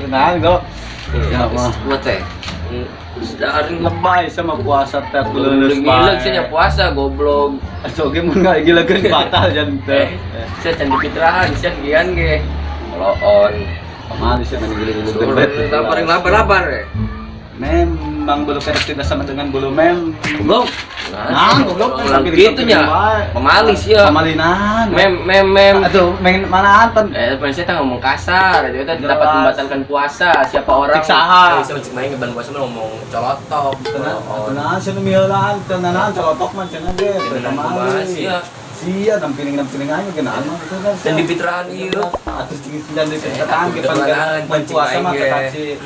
Nah, go. Ya mah. Gua teh. Dari Lebay sama puasa teh lulus ngileg sih nya puasa goblok. Asa oge mun ngagilegeun batal jan teh. Sia can dipitrahan, sia gian ge. Koloon. Pamali sih main gileg-gilegeun. Lapar lapar lapar. Memang bulu kerek tidak sama dengan bulu mem. Goblok. Nah, goblok gitu nya. Pemalis ya. Pemalinan. Mem mem mem. Aduh, main manaan pan. Pan saya ngomong kasar, jadi kita dapat membatalkan puasa. Siapa orang? Cik saha. Bisa cik main ngeban puasa mah ngomong colotok. Tenang, sih nu miheulaan, tenang colotok mah cenah ge. Pemalis ya. Sia nampiling-nampiling aja genaan mah gitu kan. Dan dipitrahan ieu. Atus tinggi dan dipitrahan ge pan puasa mah ketaci.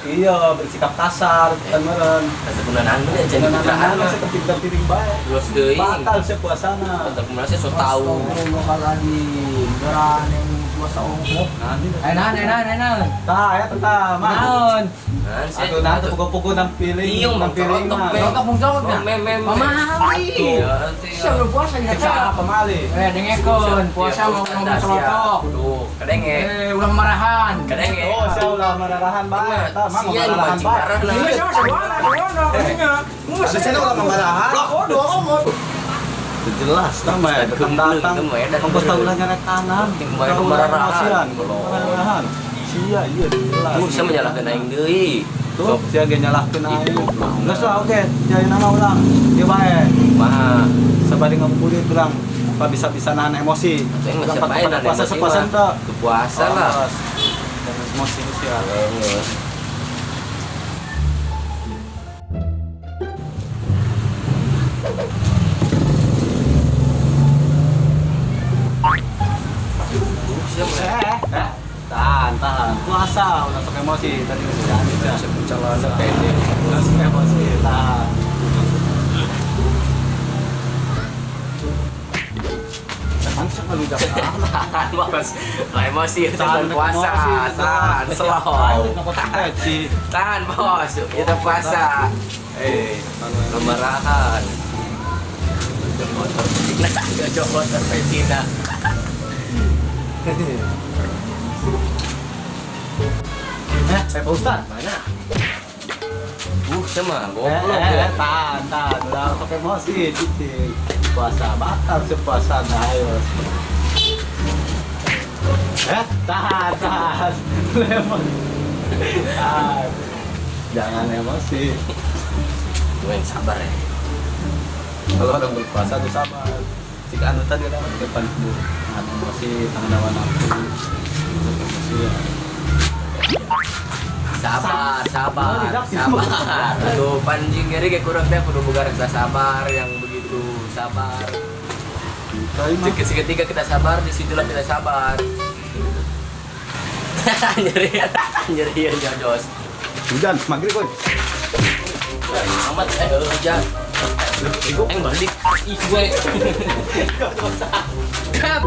Iya, bersikap kasar, kan meureun. Kegunaan mah jadi pitrahan mah. Piring bae. Terus deui. Batal sih puasana. Batal kumaha sih so tau. Astagfirullahaladzim. Geran yang puasa ongkok. Enan enan enan. Tah, eta tah, mah. Naon? Atuh nah tuh pugu-pugu nampiling. Iya, nampiling mah. Colotok mung colotok nya. Mem mem. Pamali. Siapa puasa nya Cek saha pamali? Dengekeun, puasa mau ngomong colotok. Duh, kadenge. Ulah marahan. Kadenge. Oh, sia ulah mararahan bae. Tah, mah marahan bae. Iya, siapa sewana, sewana, maksudnya. Ada ulah marahan. Oh, dua ngomong. Jelas tah mah datang-datang. Ongkos tahulah nyarek tanam. Marahan. Marahan. Sia iya jelas. Tuh, sia menyalahkeun aing deui. Tuh, sia ge nyalahkeun aing. Geus lah oke, jaya nama urang. Ieu bae. Kumaha? Sabari ngabuburit urang apa bisa-bisa nahan emosi. Puasa sepuasa teh. Puasa lah. Jangan emosi sia. Tahan, tahan. Puasa, udah sok emosi tadi sudah ada. Langsung emosi, tahan. Langsung kalau udah tahan, bos. Lah emosi, tahan puasa, tahan, slow. Tahan, bos. Kita puasa. Kemarahan. Motor Cina, motor Cina. Pak Ustad mana? Sama goblok. Tahan, tahan, udah sok emosi, cicing. Puasa batal sepuasa, nah ayo. Tahan, tahan. Tahan. Jangan emosi. Gue yang sabar ya. Kalau orang berpuasa tuh sabar. Jika anu tadi ada depan tuh, tahan emosi, tahan lawan nafsu. Emosi ya. Sabar, sabar, sabar. Tuh panjing ngeri kayak kurang teh kudu boga rasa sabar yang begitu sabar. Seketika kita sabar, disitulah kita sabar. Nyeri, nyeri jos. Hujan, maghrib boy. Amat, hujan. Balik. Ih, gue. Kap.